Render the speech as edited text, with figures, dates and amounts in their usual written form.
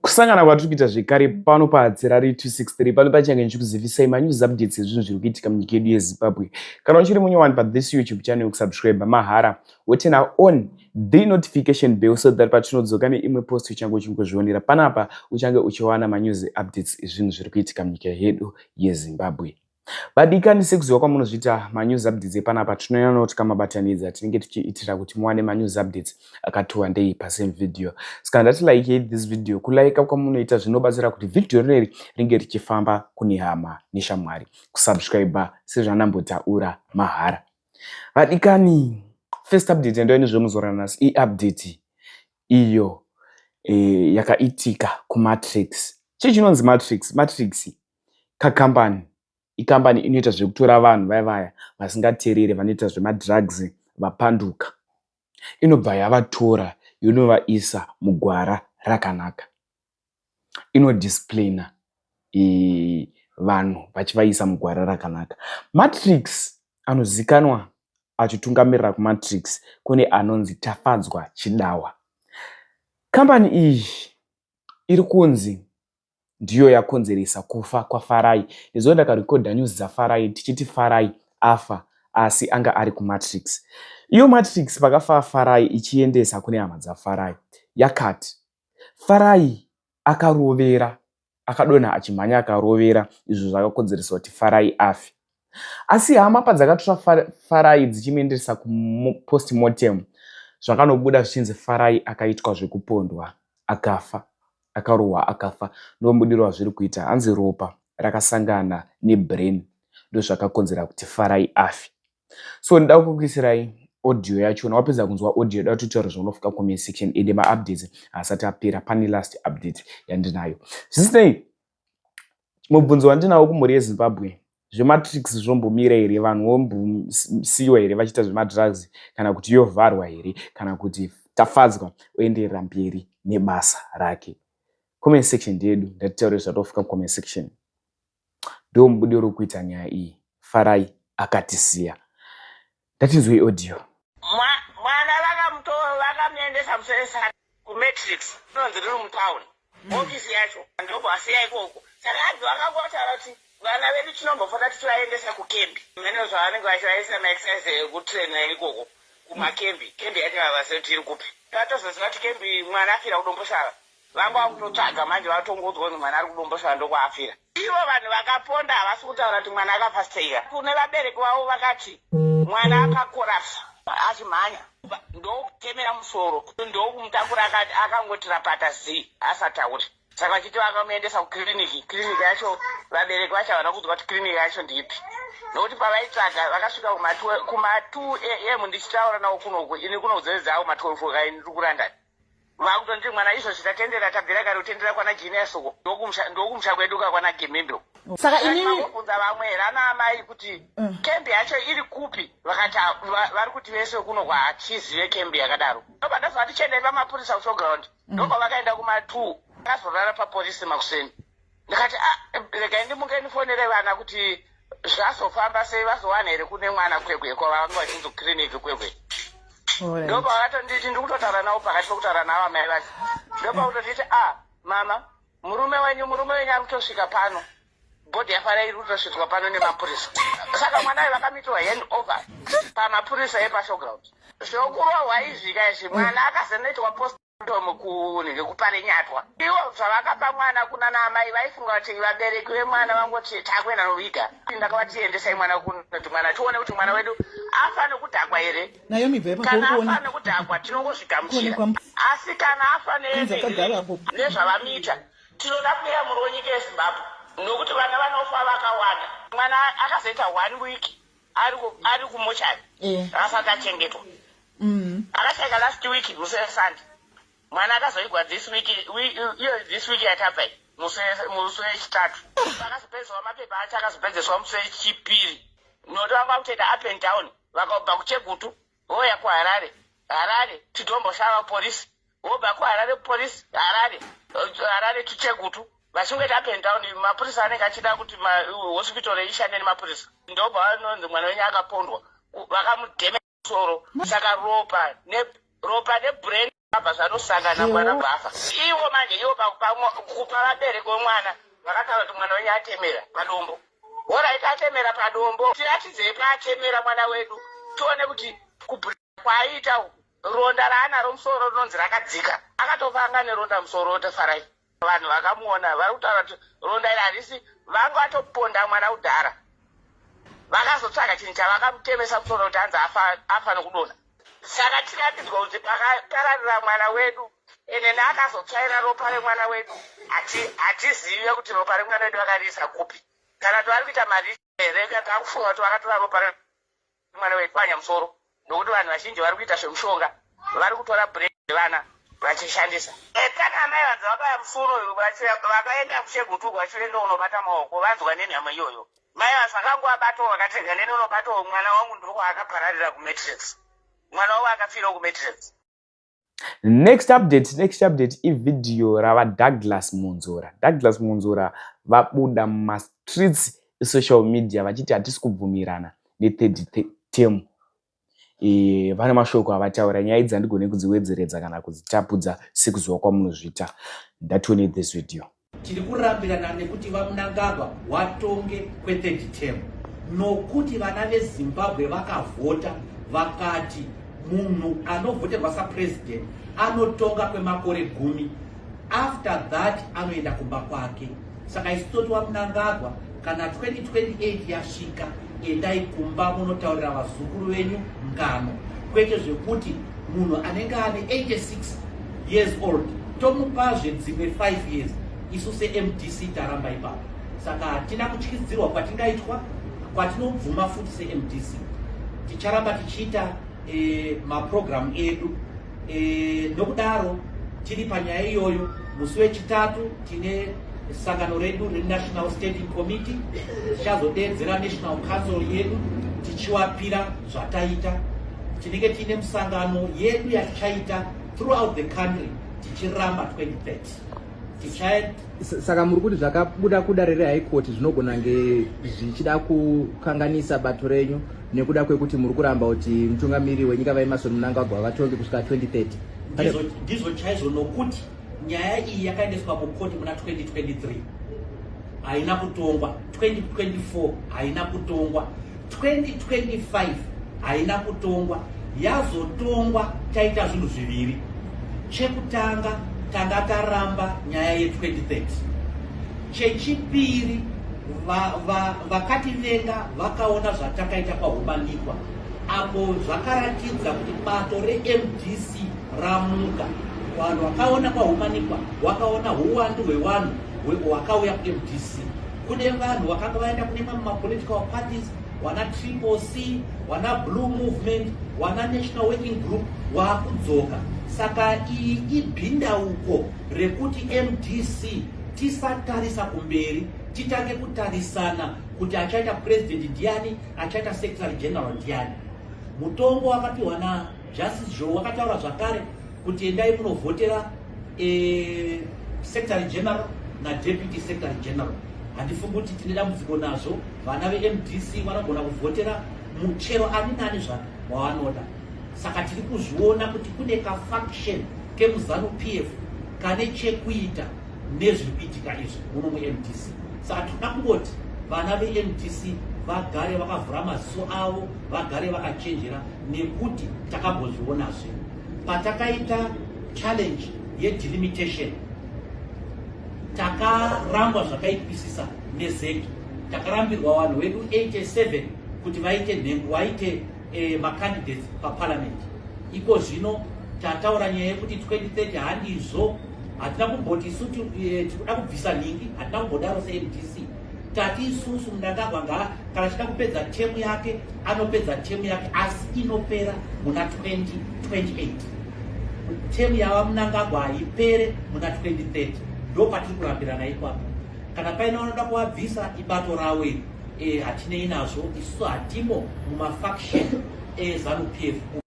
Kusangana kwatiri kuita zvekare pano paHatirari 263, pano pachange ndichikuzivisai manews updates ezvinhu zviri kuitika munyika yedu yeZimbabwe. Kana uchiri munyowani pathis YouTube channel, kusubscribe mahara, woturn on the notification bell so that patinodzoka neimwe post uchange uchingozvionera panapa, uchange uchiwana manews updates ezvinhu zviri kuitika munyika yedu yeZimbabwe. Vadikani, sekuziva kwamunozviita, manews updates epanapa tinonyanya tikamabatanidza. Tinenge tichiitira kuti muwane manews updates akati wandei pasame video. Saka ndati like this video. Kulaika kwamunoita zvinobatsira kuti vhidhiyo rineri ringe richifamba kune hama neshamwari. Kusubscribe, sezvanambotaura, mahara. Vadikani, first update yandauya nezvemuzuva ranhasi iupdate iyo yakaitika kuMatrix. Chii chinonzi Matrix? Matrix kakambani, ikambani inoita zvekutora vanhu vaya vaya vasingateereri, vanoita zvemadrugs, vapanduka. Inobva yavatora, yonovaisa mugwara rakanaka. Inodisciplina vanhu vachivaisa mugwara rakanaka. Matrix anozikanwa achitungamirira kuMatrix kune anonzi Tafadzwa Chidawa. Kambani iyi iri kunzi ndiyo yakonzeresa kufa kwaFarai. Nezuva ndakarekodha news dzaFarai tichiti Farai afa, asi anga ari kuMatrix. Iyo Matrix, pakafa Farai, ichiendesa kune hama dzaFarai, yakati Farai akarovera, akadonha achimhanya, akarovera. Izvo zvakakonzeresa kuti Farai afe. Asi hama padzakatora Farai dzichimuendesa kupostmortem, zvakanobuda zvichinzi Farai akaitwa zvekupondwa, akafa, akarohwa akafa. Ndomubudiro wazviri kuita, hanzi ropa rakasangana nebrain, ndozvakakonzera kuti Farai afe. So ndoda kukuisirai audio yachona. Wapedza kunzwa audio, da kutitaura zvaunofunga comment section. Ende maupdates haasati apera, pane last update yandinayo. Zvisinei, mubvunzo wandinawo kumhuri yeZimbabwe: zveMatrix zvombomira here? Vanhu vombosiyiwa here vachiita zvemadrugs, kana kuti yovharwa here, kana kuti Tafadzwa oenderera mberi nebasa rake? Comment section ndeyedu, ndatitaure zvatofika comment section. Ndo mubudiro wekuita nyaya iyi. Farai akatisiya. Ndatinzwei audio. Mwana vakamuendesa musesa kuMatrix, inonzi riri mutauni, ofisi yacho ndobvasiya ikoko. Saka hanzi vakangotaura kuti vana vedu tinombofanira tichivaendesa kukembi mene zvavanenge vachivaisa maexercise ekutraina ikoko kumakembi. Kembi yacho havaseti iri kupi. Vatozoziva kuti kembi mwana afira kuDomboshava, vanga vakutotsvaga manje, vatongodzwa kunzi mwana ari kuDomboshava, ndokwaafira. Ivo vanhu vakaponda havasi kutaura kuti mwana akafa sei. Kune vabereki vavo vakati mwana akakorapsa achimhanya, ndokutemera musoro, ndokumutakura, akangoti rapata zii, asatauri. Saka vachiti vakamuendesa kukiriniki, kiriniki yacho vabereki vacho havana kudzwa kuti kiriniki yacho ndipi, nokuti pavaitsvaga vakasvika kuma2 am. Ndichitaura navo kunoku, ini kunoku dzedzavo ma12 kai, ndiri kuLondon. Vakutonditi mwana izvozvi tatendera, tabvira kare kutendera kwana Jinias uko, ndokumusha kwedu ka kwana Gemimbe. Saka inini Mangobvunza vamwe here ana amai kuti kembi yacho iri kupi? Vakati vari kuti vese kuno hatizive kembi yakadaro. Ndobva ndazova tichiendai pamapurisa kushowground. Ndobva vakaenda kuma2, akazorara papolisi makuseni. Ndikati, "Ah, regai ndimuke ndifonere vana kuti zvazofamba sei, vazowana here kune mwana Kwekwe kwavanga vachinzi kukiriniki Kwekwe." Ndobva vakatonditi, ndiri kutotaura navo, pakati pekutaura navo amai vacho, ndobva kutonditi, "A mama, murume wenyu ari kutosvika pano, body yaFarai iri kutosvitswa pano nemapurisa." Saka mwana uyu vakamitirwa hand over pamapurisa epashowground. Zvokurohwa izvi kaizvi, mwana akazonoitwa post kunenge kuParirenyatwa. Ivo zvavakapa mwana kuna naamai, vaifunga kuti vabereki vemwana vangoti takuenda noviga. Ndakavati endesai mwana kunoti mwana tione kuti mwana wedu afa nekudhakwa here. Naomi, bva Kana afa nekudhakwa, tinongozvigamuchira, asi kana afa nezvavamuita, tinoda kuya muri wenyika yeZimbabwe, nokuti vana vanofa vakawanda. Mwana akazoita one week ari kumochari asati achengetwa. Akashaika last week musi weSunday. Mwana akazoigwa this week, iyo this week yatabva iyi, musi wechitatu. Akazopedziswa mapepa acho, akazopedzeswa musi wechipiri, nokuti vanga vakutoita up and down. Vakabva kuChegutu, voya kuHarare, Harare tiDomboshava polisi, vobva kuHarare polisi, Harare, Harare tiChegutu, vachingoita up and down. Mapurisa anenge achida kuti hospital ishande nemapurisa. Ndobva vanonzi mwana wenyu akapondwa, vakamudheme musoro, saka ropa nebrain. Abva zvanosangana mwana bvafa. Ivo manje ivo kupa vabereki vomwana vakataura kuti mwana wenyu atemera padombo. Horaiti, atemera padombo, tiratidzei paatemera mwana wedu, tione kuti kubhurika kwaaita uku, ronda raanaro musoro rinonzi rakadzika. Akatofa anga neronda musoro otofarai. Vanhu vakamuona vari kutaura kuti ronda iri harisi. Vanga vatoponda mwana kudhara, vakazotsvaga chinhu chavakamutemesa musoro kuti anzi afa, afa nokudonha. Saka tiratidzwa kuti pakapararira mwana wedu ende naakazotsvaira ropa remwana wedu, hatizive kuti ropa remwana wedu vakariisa kupi, kana kuti vari kuita mari here, kana takufunga kuti vakatora ropa remwana wedu panya musoro, nokuti vanhu vazhinji vari kuita zvemushonga, vari kutora brain vana vachishandisa. Kana amai vanzi vabaya musoro, vakaenda kuChegutu vachienda unobata maoko, vanzwa nenhamo iyoyo. Mai vasakangovabatawo, vakati neni unobatawo mwana wangu, ndokwaakapararira kuMatrix, mwana wavo akafira kuMatrix. Next update, next update ivhidhiyo ravaDouglas Munzura. Douglas Munzura vabuda mumastreets esocial media vachiti hatisi kubvumirana nethird term. Vane mashoko avataura. Nyaya idzi handigone kudziwedzeredza kana kudzitapudza sekuziva kwamunozviita. Ndatione this video. Tiri kurambirana nekuti VaMnangagwa watonge kwethird term, nokuti vana veZimbabwe vakavhota vakati munhu anovhoterwa sapresident anotonga kwemakore 10, after that anoenda kumba kwake. Saka isu toti VaMnangagwa, kana 2028 yasvika, endai kumba munotaurira vazukuru venyu ngano, kwete zvekuti munhu anenge ane 86 years old tomupazve dzimwe 5 years. Isu seMDC taramba ipapo. Saka hatina kutyidzirwa kwatingaitwa, kwatinobvuma futi. SeMDC ticharamba tichiita mapurogiramu edu. Nokudaro tiri panyaya iyoyo, musi wechitatu tine sangano redu reNational Standing Committee. Tichazodedzera National Council yedu tichiwapira zvataita. Tinenge tiine musangano yedu yatichaita throughout the country tichiramba 2030. Ticha Saka muri kuti zvakabuda kudare reHigh Court zvinogona nge zvichida kukanganisa bato renyu nekuda kwekuti muri kuramba kuti mutungamiri wenyika VaEmmerson Mnangagwa vatonge kusvika 2030? Ndizvo chaizvo, nokuti nyaya iyi yakaendeswa mukoti muna 2023, haina kutongwa. 2024 haina kutongwa, 2025 haina kutongwa. Yazotongwa taita zvinhu zviviri. Chekutanga, tanga taramba nyaya ye2030. Chechipiri, vakativenga vakaona zvatakaita paHumanikwa apo, zvakaratidza kuti bato reMDC ramuka. Vanhu vakaona kwaHumanikwa, vakaona uwandu hwevanhu hwakauya kuMDC. Kune vanhu vakanga vaenda kune mamwe mapolitical parties, wana Triple C, wana Blue Movement, wana National Working Group, waakudzoka. Saka iyi ibhindauko rekuti MDC tisatarisa kumberi, titange kutarisana kuti achaita president ndiani, achaita secretary general ndiani. Mutongo wakapiwa naJustice Zhou wakataura zvakare kuti endai munovhotera secretary general nadeputy secretary general. Handifungi kuti tine dambudziko nazvo. Vana veMDC vanogona kuvhotera muchero ani nani zvake wavanoda. Saka tiri kuzviona kuti kune kafaction kemuZANU PF kane chekuita nezviri kuitika izvi muno muMDC. Saka tinoda kungoti vana veMDC vagare vakavhura maziso avo, vagare vakachenjera, nekuti takambozvionazve patakaita challenge yedelimitation. Takarambwa zvakaipisisa neZEC. Takarambirwa vanhu vedu 87 kuti vaite nhengo, vaite macandidates paparliament. Iko zvino tataura nyaya yekuti 2030 handizvo. Hatina kumboti isu tikuda kubvisa nhingi, hatina kumbodaro. SeMDC tati isusu Mnangagwa nga kana chida kupedza temu yake, anopedza temu yake, asi inopera muna 2028. Temu yava Mnangagwa haipere muna 2030. Ndo patiri kurambirana ipapo. Kana paine vanoda kuvabvisa, ibato ravo iri. Hatinei nazvo isusu, hatimo mumafaction eZANU PF.